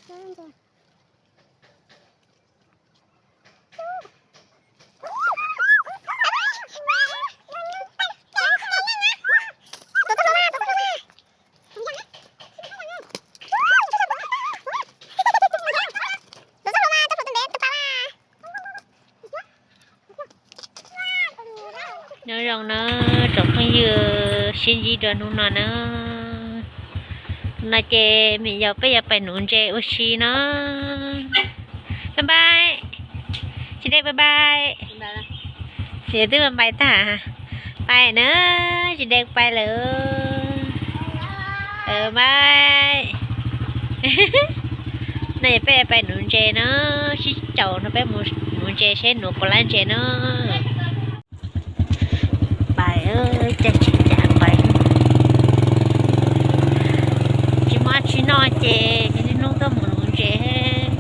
Nyob zoo na tsoom phooj ywg sib ntsib dua hnub no na. No ces me yog peb yuav pais nuv ntses ua si no. Pais pais, tsis deb pais pais. Twb pais pais tag, pais na, tsis deb pais lawm. Pais. No es peb pais nuv ntses na, sib caum no peb mus nuv ntses seb nuv puas lab ntses na. Pais, caij tshis cas pais. Tsis muaj dab tsi noj ces niaj hnub tuaj mus nuv ntses.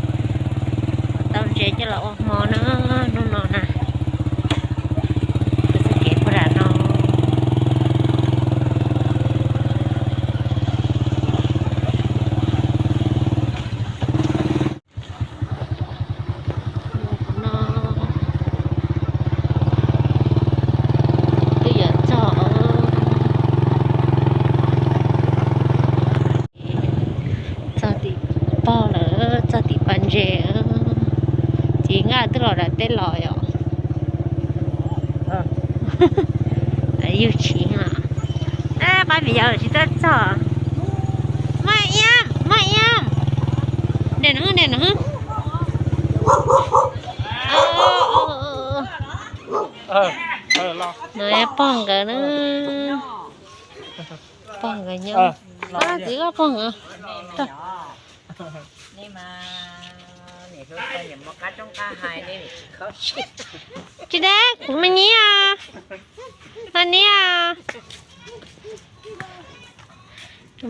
Tau ntses coj los ua hmo na, hnub no na. Txoj kev puag nram no. No twb yuav txog, txog tim pog lawm, txog tim pas ntses. Ces nkaj twb los dam teb los yom. Yug tshis, pab vim yog tsis tuaj txog. Maj iab, maj iab, niam no, niam no. No pog nkawd na, pog nkawd nyob. Txiv, pog nkawd. Tsis deb, kuv me nyiab, me nyiab.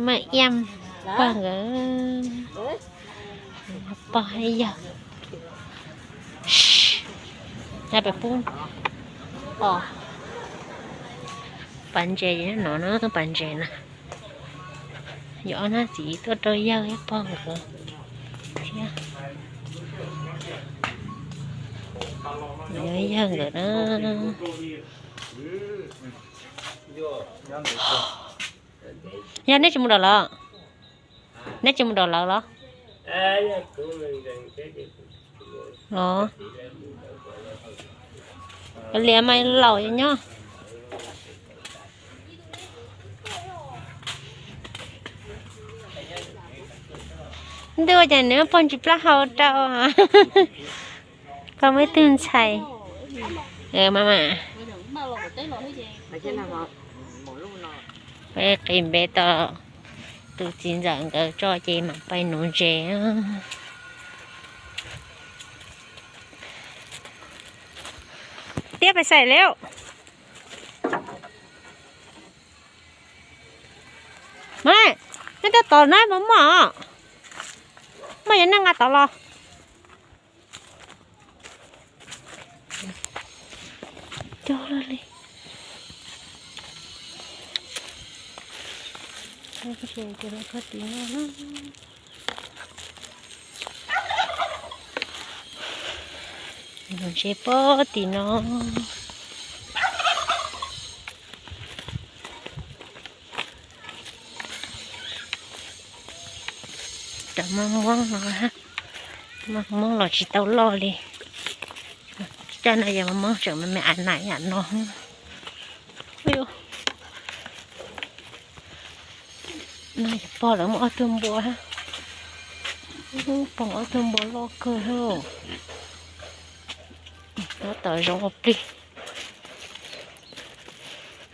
Maj iab, pog nkawd, pog yawg. Peb pub pas ntses no na, pas ntses na. Yuav ob hnab txiv tuaj rau yawg thiab pog nkawd thiab. Yawg nkawd na. Yog neb tsis mus dom lawv? Neb tsis mus dom lawv los? Los, liam mas laus nyob. Ntuj, cas nws muab pog ntsis plaub hau rau. Koj muaj ib tug ntxhais. Mas mas, peb qi npe tau tus txiv ntxawm nkawd tso ces mam pais nuv ntses. Tiab pais xais liab. Mas, neb tuaj tod na, mas muaj, muaj yog nej nqa tod los. Cog li. Ntses pog tim no. Cov maj muab no, maj muab los tsis tau loj li. Cov no yog maj muab tseem me me a na yam no. No yog pog lawv muaj ob tug npua, pog ob tug npua loj kawg li. Tab tom zoo ua plig.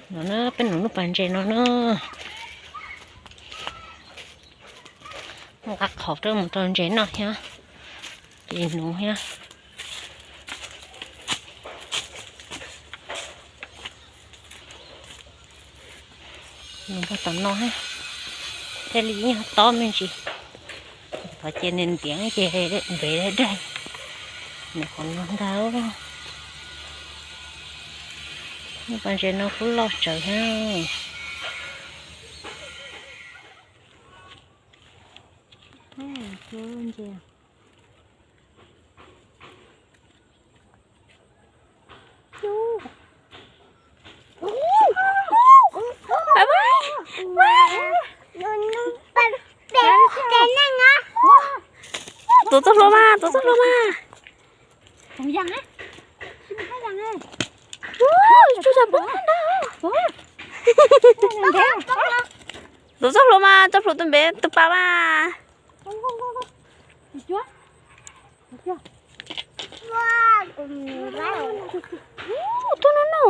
No na, peb nuv lub pas ntses no na. Nqa qhauv rau mus rau ntses noj thiab, ces nuv thiab. Nws npog tom no thiaj li ib nyuag tob me ntsis. Thov cia nws ntiav ces ntev daig. Nws qhov no ntag. Lub pas ntses no kuj loj tsawv thiab. Ntses. Tuav txoj hlua mas, tuav txoj hlua mas. Tuav txoj hlua mas, txoj hlua tus npe tus pas mas. Tuaj no no.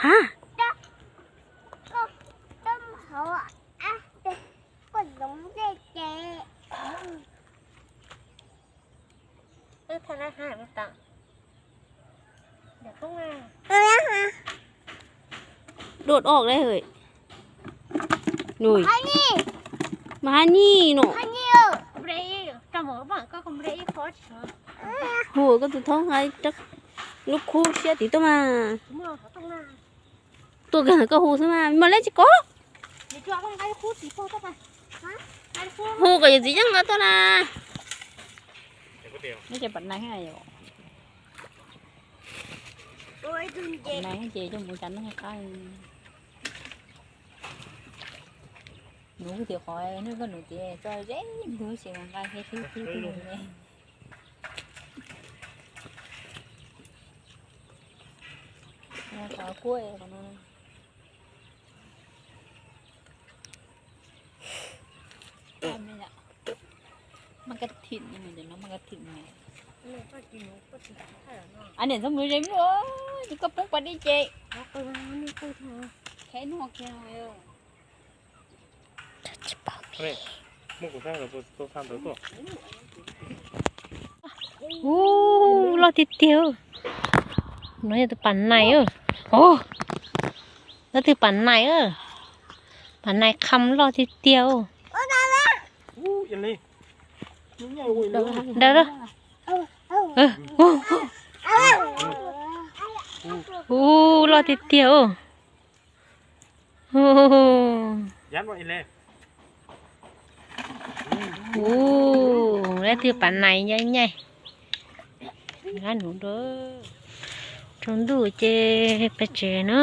Ha. Đuột ốc đấy hỡi. Nui. Mas ha nyi no. Hu koj tus thoob nqa lub khub siab tid tuaj mas. Tuaj kawg koj hu xwb mas, mas leb tsis kov. Hu kom yawm txiv yeej nqa tuaj na. Nws ces pam nais, pam nais ces coj mus cas noj qab. Nws tias qhov nws koj nws tias tso ze nws ces nqa thiab thiab thiab thiab. Qhov kuaj qhov no. Maj kab thim, maj kab thim. Niam txhob mus ze mluj, ces koj poob pas dej ces. Khev nug kiag. Ub, loj tiag tiag. No yog tus pam nais. Lawv tus pam nais, pam nais kham loj tiag tiag. Ntawd, ub, loj tiag tiag. Ub, lawv tus pam nais nyaij nyaij. Nqa num dua. Tsaus ntuj ces peb tsev na.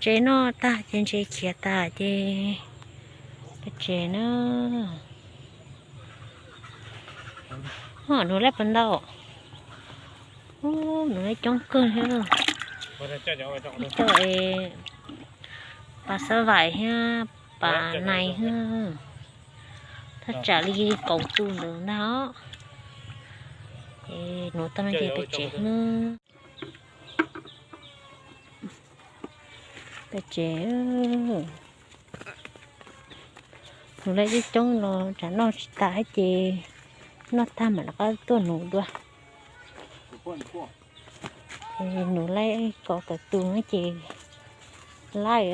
Tsev noj tag ces ntses khiav tas ces peb tsev na. Nws lawv puas ntau? Nws lawv coob kawg thiab. Ib co es pas xab vais thiab pas nais thiab. Thaj tsam li kaum tus ntawd ntag. Es nws tau no ces peb tsev na. Peb tsev. Nws lawv coob coob los tsam noj tsis tas ces noj tag mam rov qab tuaj num dua. Nws lawv kaum tawm tus no ces laij.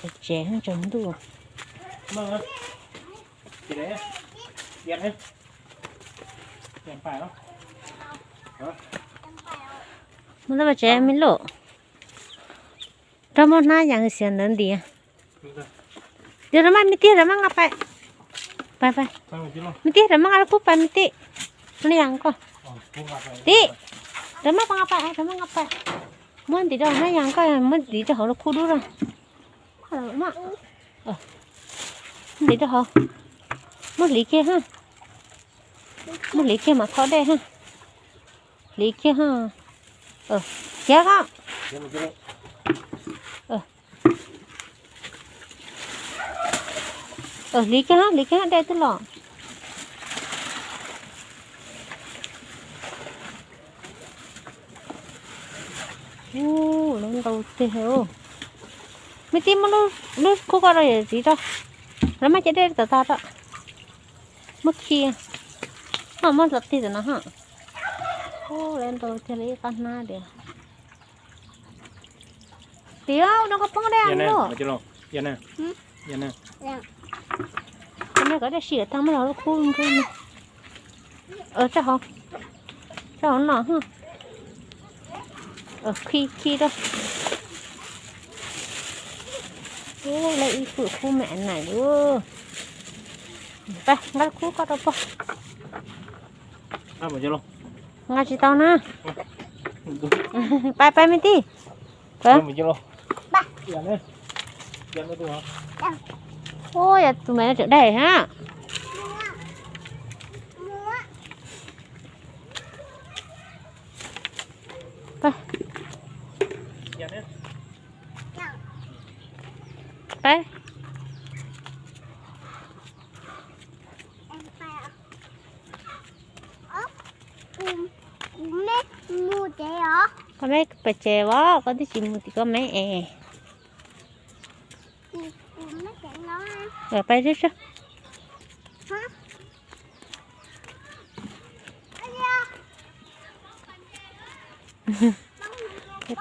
Peb tsev tsaus ntuj. Mus tau peb tsev me luj. Rov muab hnab yas xiav ntawd ntim. Rov maj me tij rov maj nqa pais. Pais pais. Me tij rov maj nqa lub kub pais me tij. Hnab yas koj. Tij. Rov maj nqa pais, rov maj nqa pais. Muab ntim rau hnab yas koj, muab ntim rau hauv lub kub dub rau. Ntim rau hauv. Muab hliv kiag ha. Muab hliv kiag mas thov dej ha. Hliv kiag ha. Khiav koj. Hliv kiag ha, hliv kiag ha, dej twb los. Ub, lawv ntau tiag. Me tij muab lub kub ko rau yawm txiv rau. Rov maj cov dej tom tag rau. Muab khi. Muab los tig tom no ha. Ub, lawv ntau tiag li ib qab hnab tiag. Tiag, no koj poob dej lawm. Kom dej sim tag muab los lub kub nrub. Tso hauv, tso hauv no. Khi khi rau. Ub, lawv ib pwm khub me nas lawm. Pab nqa khub koj rau pog. Nqa tsis tau na. Pab pab me tij. Ub, yog tus me no tseem daig hab. Pab. Koj me pes tsev os, koj twb tsis mus tim koj me es. Pab, peb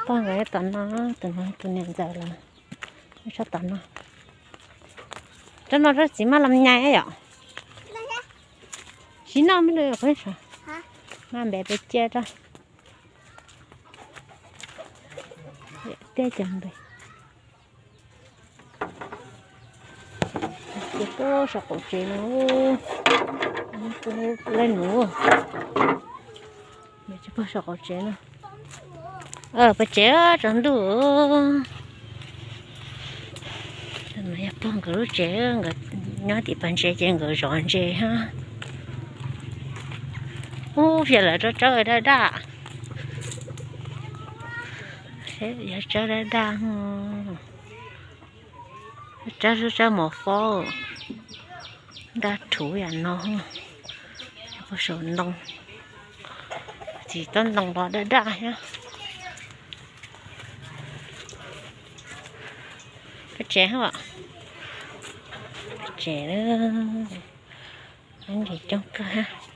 pog nkawd tom no, tus no tus niam ntxawm lawm, sab tom no. Rab no rab txiv mab lam nyai yom. Sim no me lub qhov, maj npem pes cia rau. Tiaj cov npem. Ces puag saum qaum tsev no, puag lej nuv, puag saum qaum tsev no. Pem tsev tsaus ntuj. Yog pog nkawd lub tsev, nkawd nyob tim pas ntses ces nkawd zov ntses hab. Ub, yog lawv tsawb tsawb daj daj. Yog tsawb daj daj, tsawb tsawb mos fob, daj rhuv yam no. Puag saum ntoo, txiv tob ntoo los daj daj thiab. Peb tsev, peb tsev, ntses coob kawg hab.